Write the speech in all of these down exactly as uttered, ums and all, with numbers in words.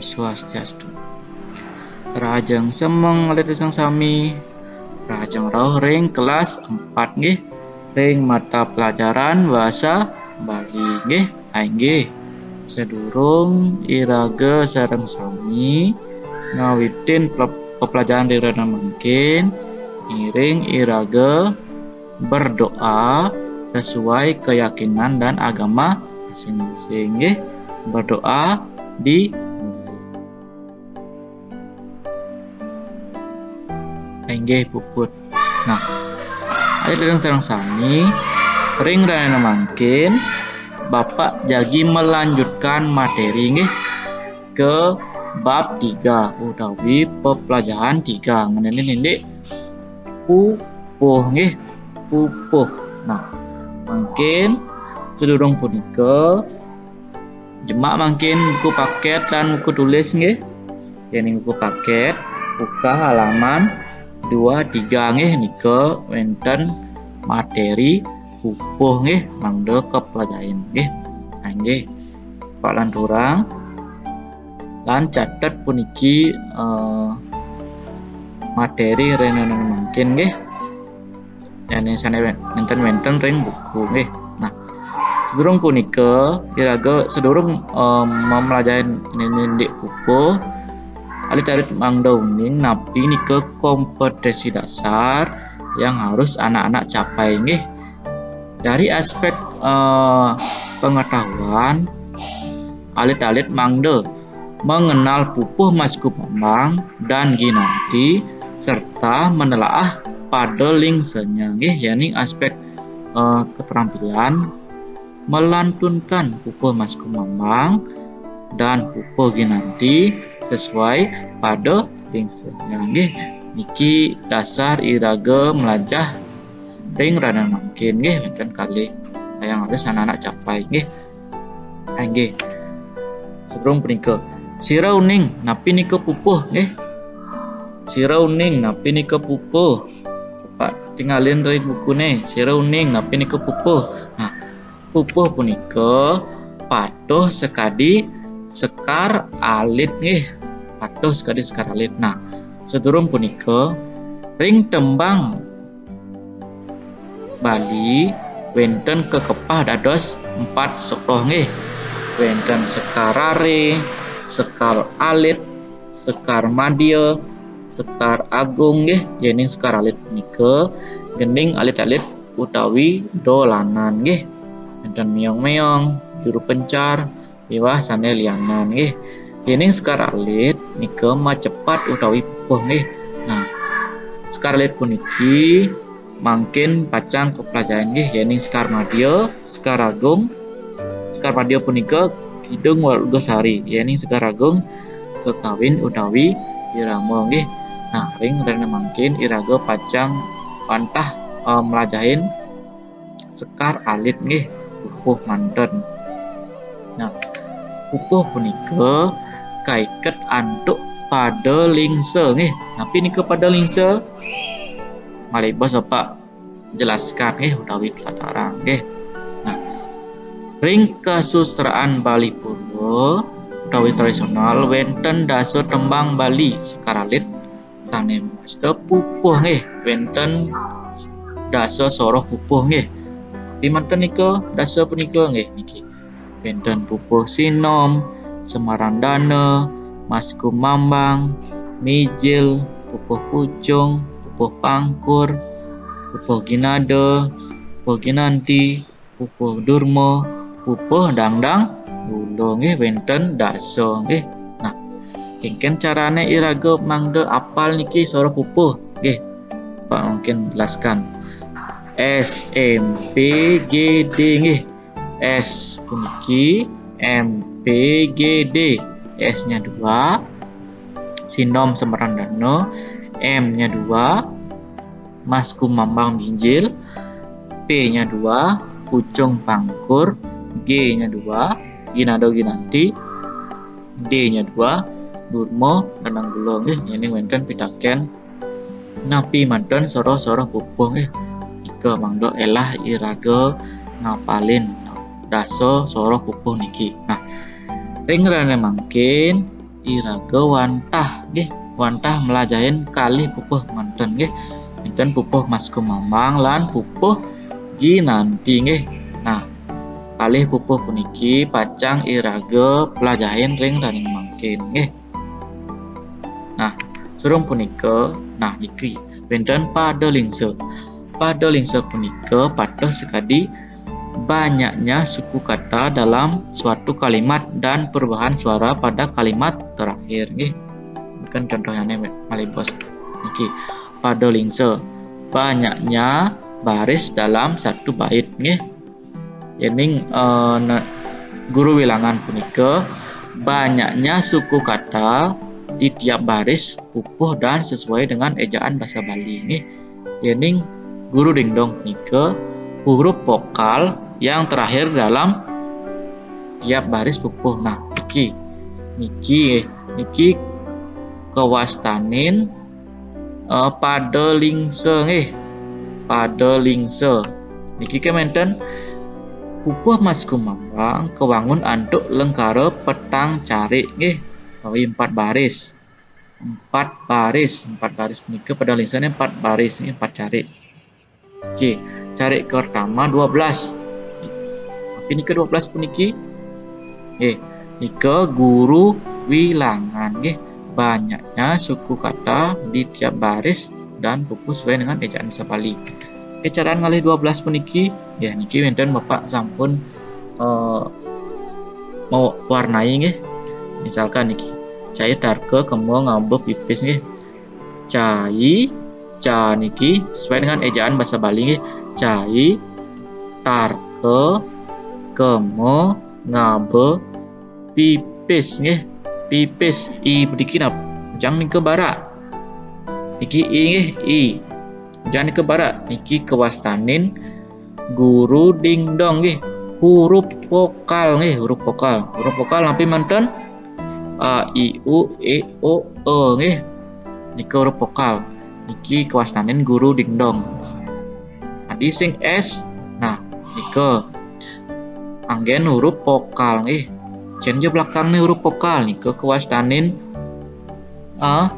Swastiastu. Rahajeng semeng alit-alit sareng sami. Rahajeng rauh ring kelas empat nggih. Ring mata pelajaran bahasa Bali nggih. Inggih. Sadurung iraga sareng sami ngawitin pe-, pepelajaran ring rahina mangkin, ngiring iraga berdoa sesuai keyakinan dan agama masing-masing nggih. Berdoa di Inggih puput. Nah, alit-alit sareng sami, ring rahina mangkin Bapak jagi melanjutkan materi nggih ke bab tiga utawi pepelajaran tiga ngenénin indik pupuh nggih, pupuh. Nah, mangkin sadurung punika jemak mangkin buku paket lan buku tulis nggih. Yéning buku paket, buka halaman dua tiga nggih, nika wénten materi pupuh nggih, mangda kaplajahin nggih. Nah, inggih. Pak lanturang lan catet puniki, eh, materi ring rahina mangkin nggih. Yéning sané wén-, nénten wénten ring buku nggih. Nah, sadurung punika, iraga sadurung, eh, mamlajahin indik pupuh, alit-alit mangda uning napi nika kompetensi dasar yang harus anak-anak capai nggih. Dari aspek, eh, pengetahuan, alit-alit mangda mengenal pupuh Mas Kumambang dan Ginanti serta menelaah pada lingsanya nggih, yaitu aspek, eh, keterampilan melantunkan pupuh Mas Kumambang dan pupuh Ginanti sesuai pada lingsanya nggih. Niki dasar iraga melajah ring rahina mangkin nggih, wénten kalih yang harus anak-anak capai nggih. Inggih. Sadurung punika, sira uning napi nika pupuh nggih. Sira uning napi nika pupuh. Coba tingalin ring bukuné, sira uning napi nika pupuh. Nah, pupuh punika patuh sakadi sekar alit nggih. Patuh sakadi sekar alit. Nah, sadurung punika ring tembang Bali wénten kakepah dados empat soroh nggih. Wénten sekar rare, sekar alit, sekar madya, sekar agung nggih. Yéning sekar alit punika gending alit-alit utawi dolanan nggih. Wénten méong-méong, juru pencar, miwah sané lianan nggih. Yéning sekar alit nika macepat utawi pupuh nggih. Nah, sekar alit puniki mangkin pacang kaplajahin nggih, yéning sekar madya, sekar agung. Sekar madya punika Kidung Warga Sari, yéning sekar agung Kakawin utawi Wirama nggih. Nah, ring rahina mangkin iraga pacang wantah, eh, mlajahin sekar alit nggih, pupuh manten. Nah, pupuh punika kaiket antuk pada lingsa nggih. Napi nika pada lingsa? Malih bos Bapak jelaskan nggih utawi tlatarang nggih. Nah, ring kasustraan Bali Purwa utawi tradisional wénten dasa tembang Bali sekar alit sané mawasta pupuh nggih, wénten dasa soroh pupuh nggih. Napi manten nika dasa punika nggih niki. Wénten pupuh Sinom, Semarandana, Mas Kumambang, Mijil, pupuh Pucung, pupuh Pangkur, pupuh Ginada, pupuh Ginanti, pupuh Durma, pupuh Dangdang Gula nggih, wénten dasa nggih. Nah, kéngkén carané iraga mangda apal niki soroh pupuh nggih. Pak mungkin jelaskan. S M P G D nggih. S puniki M P G D. S-nya dua, Sinom Semarandana, M-nya dua, Mas Kumambang Mijil, P-nya dua, Pucung Pangkur, G-nya dua, Ginada Ginanti, D-nya dua, Durma Dangdang Gula nggih. Yéning wénten pitakén napi manten soroh-soroh pupuh nggih. Nika mangda élah iraga ngapalin dasa soroh pupuh niki. Nah, ring rahina mangkin iraga wantah nggih, wantah mlajahin kalih pupuh manten nggih. Wénten pupuh Mas Kumambang lan pupuh Ginanti nggih. Nah, kalih pupuh puniki pacang iraga plajahin ring raning mangkin nggih. Nah, sareng punika, nah niki wénten padalingsa. Padalingsa punika pateh sakadi banyaknya suku kata dalam suatu kalimat dan perubahan suara pada kalimat terakhir nggih. Kan contohnyané malih bos. Niki padalingsa, banyaknya baris dalam satu bait nggih. Yéning eh, ne- guru wilangan punika banyaknya suku kata di tiap baris pupuh dan sesuai dengan ejaan basa Bali nggih. Yéning guru dingdong punika huruf vokal yang terakhir dalam tiap baris pupuh. Nah, niki niki niki kawastanin eh, padalingsa nggih. Padalingsa. Niki kamanten pupuh Mas Kumambang kawangun antuk lengkara petang carik nggih. Utawi empat baris. Empat baris, empat baris punika padalingsané empat baris nggih, empat carik. Oke, carik pertama dua belas. Tapi nika dua belas puniki. Nggih, nika guru wilangan nggih. Banyaknya suku kata di tiap baris dan pupuh sesuai dengan ejaan basa Bali. Oke, caraan ngalih dua belas puniki. Ya, niki wénten Bapak sampun eh, mewarnai nggih. Misalkan niki, cai tarka kema ngaba pipis nggih. Cai, ca niki sesuai dengan ejaan basa Bali nggih. Cai tarka kema ngaba pipis nggih. Pipis, i puniki napa? Jang nika barak. Niki i nggih, i. Jang nika barak. Niki kawastanin guru dingdong nggih. Huruf vokal nggih, huruf vokal. Huruf vokal napi manten? A, i, u, e, o, e nggih. Nika huruf vokal. Niki kawastanin guru dingdong. Adi sing S. Nah, nika anggén huruf vokal nggih. Cén ja belakangné huruf vokal nika kawastanin a,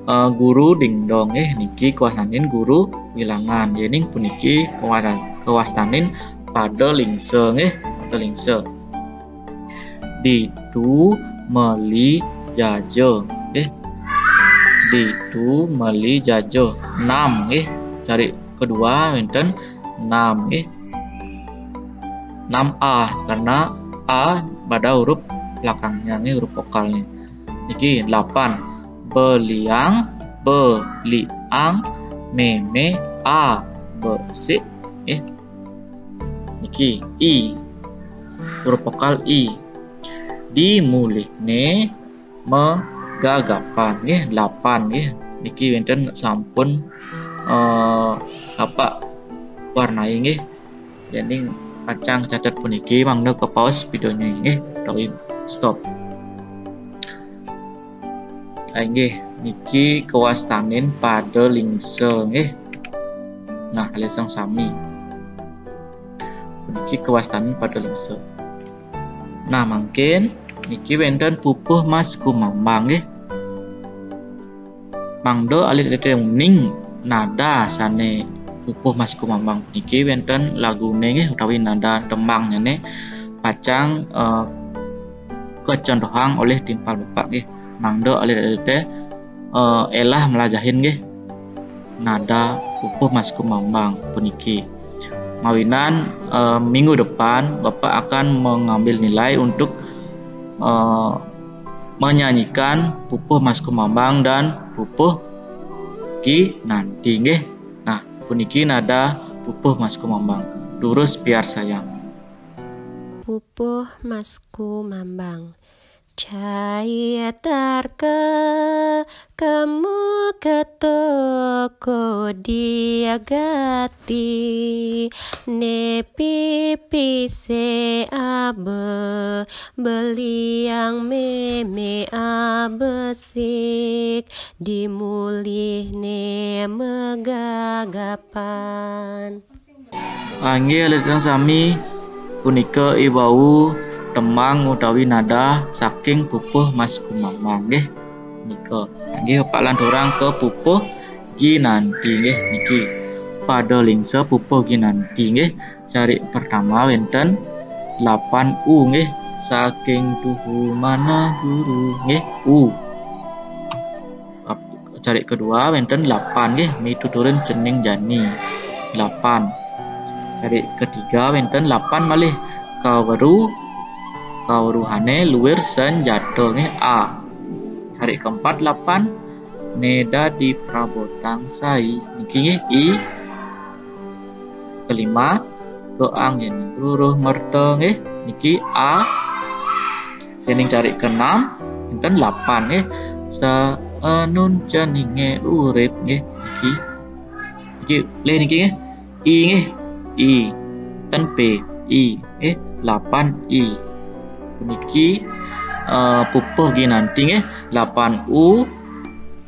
eh, guru dingdong nggih, niki kawastanin guru wilangan. Yéning puniki kawa- kawastanin padalingsa nggih, padalingsa. Ditu meli jaja nggih. Ditu meli jaja. Enam nggih. Cari kedua wénten enam nggih. Enam A karena A pada huruf belakangnya nggih, huruf vokalnya. Niki delapan. Beliang, beliang, mémé, a, besik nggih. Niki i. Huruf vokal i. Di mulihné magagapan nggih, delapan nggih. Niki wénten sampun eh, Bapak warnai nggih. Yéning pacang catet puniki mangda kapaus vidéoné nggih, utawi stop. Ah, inggih, niki kawastanin padalingsa nggih. Nah, kalih sareng sami. Puniki kawastanin padalingsa. Nah, mangkin niki wénten pupuh Mas Kumambang nggih. Mangda alit-alité uning nada sané pupuh Mas Kumambang puniki wénten laguné nggih utawi nada tembangnyané pacang eh, kacontohang olih timpal Bapak nggih. Mangda alit-alité eh, élah mlajahin nggih nada pupuh Mas Kumambang puniki. Mawinan eh, minggu depan Bapak akan mengambil nilai untuk eh, menyanyikan pupuh Mas Kumambang dan pupuh Ginanti nggih. Nah, puniki nada pupuh Mas Kumambang. Durus piarsayang. Pupuh Mas Kumambang. Cai tarka kemu ketoko diagati, né pipisé aba beliang mémé abesik, di mulihné magagapan. Inggih alit-alit sami, punika iwau tembang utawi nada saking pupuh Mas Kumambang nggih. Nika. Nggih, Bapak lanturang ke pupuh ginanti nggih niki. Pada lingsa pupuh ginanti nggih. Carik pertama wenten lapan u nggih. Saking tuhu manah guru nggih, u. Carik kedua wenten lapan nggih, mituturin cening jani. Lapan. Carik ketiga wenten lapan malih, kaweru, kaweruhane luwir senjata nggih, a. Carik keempat lapan, neda di prabotang sai niki nggih, i. Kelima, keanggen ruruh merta nggih, niki a. Yening carik keenam, enten lapan nggih. Saenun ceninge urip nggih, niki. Niki, leh niki nggih. I nggih. I. Ten P. I nggih, lapan i. Niki, eh, pupuh ginanti nggih, lapan u,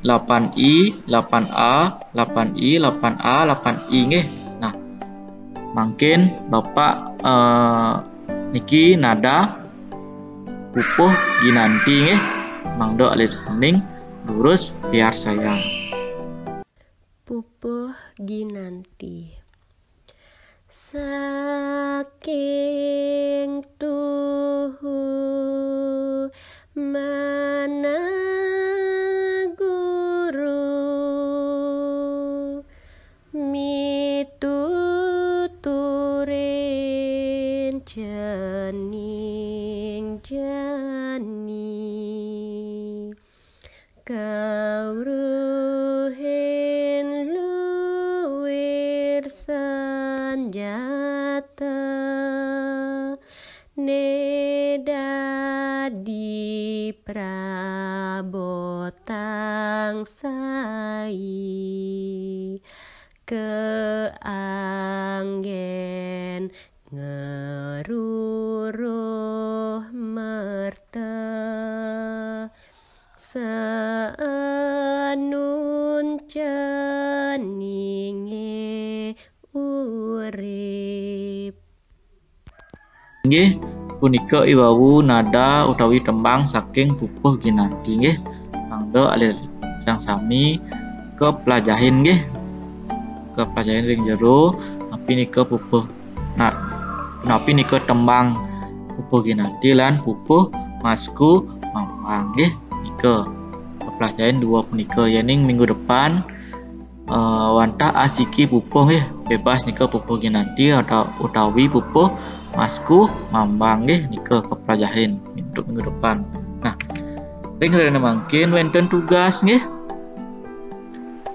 lapan i, lapan a, lapan i, lapan a, lapan i nggih. Nah, mangkin Bapak, eh, niki nada pupuh ginanti nggih. Mangda alit hening durus piarsayang. Pupuh ginanti. Saking tuhu manah guru, mituturin cening jani. Kaweruhin luwir senjata, neda di prabotang sai, keanggen ngeruruh merta, saenun ceninge urip. Nggih, punika iwau nada utawi tembang saking pupuh ginanti nggih. Mangda alit-alit sareng sami kaplajahin nggih. Kaplajahin ring jero, napi nika pupuh, nah, napi nika tembang pupuh ginanti lan pupuh Mas Kumambang nggih. Nika kaplajahin dua punika, yening minggu depan, eh, wantah asiki pupuh nggih, bebas nika pupuh ginanti atau utawi pupuh Mas Kumambang nggih, nika kaplajahin untuk minggu depan. Nah, ring rahina mangkin wenten tugas nggih.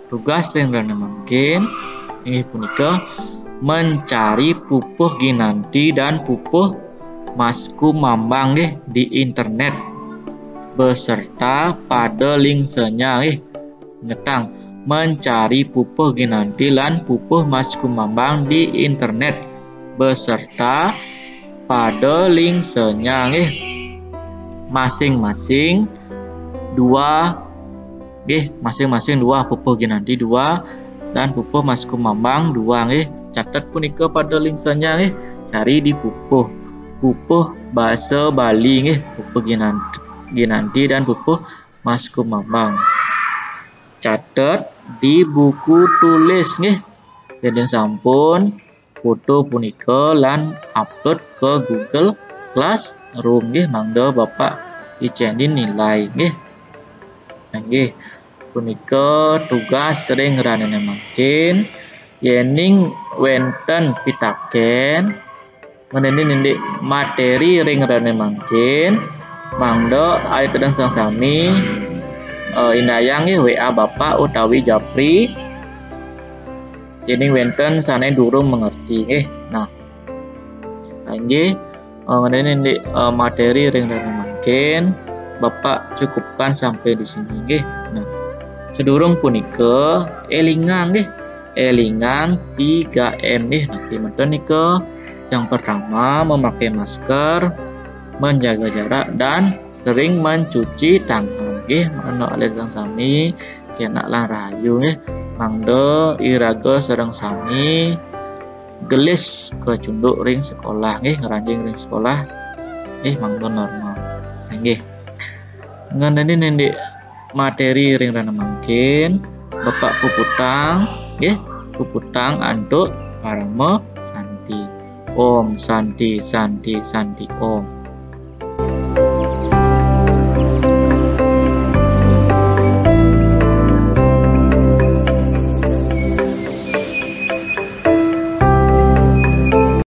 Tugas ring rahina mangkin inggih punika mencari pupuh ginanti dan pupuh Mas Kumambang nggih di internet beserta pada lingsanya nggih. Ngetang, mencari pupuh ginanti lan pupuh Mas Kumambang di internet beserta pada lingsanya nggih. Masing-masing dua nggih, masing-masing dua, pupuh ginanti dua dan pupuh Mas Kumambang dua nggih. Catet punika pada lingsanya nggih. Cari di pupuh. Pupuh basa Bali nggih, pupuh ginanti, ginanti dan pupuh Mas Kumambang. Catet di buku tulis nggih. Yén sampun, foto punika lan upload ke Google Classroom nggih, mangda Bapak icenin nilai nggih. Nah, nggih, punika tugas ring rahina mangkin. Yéning wénten pitakén ngeninin indik materi ring rahina mangkin, mangda alit-alit sareng sami, eh, indayang nggih W A Bapak utawi Japri. Yéning wénten sané durung mengerti nggih. Nah, inggih, eh, ngeninin indik, eh, materi ring rahina mangkin, Bapak cukupkan sampai di sini nggih. Nah, sadurung punika élingang nggih, élingang tiga M nggih. Napi menten nika? Yang pertama, memakai masker, menjaga jarak, dan sering mencuci tangan nggih. Mangda alit sareng sami kénak lan rahayu nggih. Mangda iraga sareng sami gelis kacunduk ring sekolah nggih, ngranjing ring sekolah. Nggih, mangkin normal. Nggih. Ngenani ndeq materi ring rahina mangkin, Bapak puputang, nggih, puputang antuk parama santi. Om Santi, Santi, Santi, Om.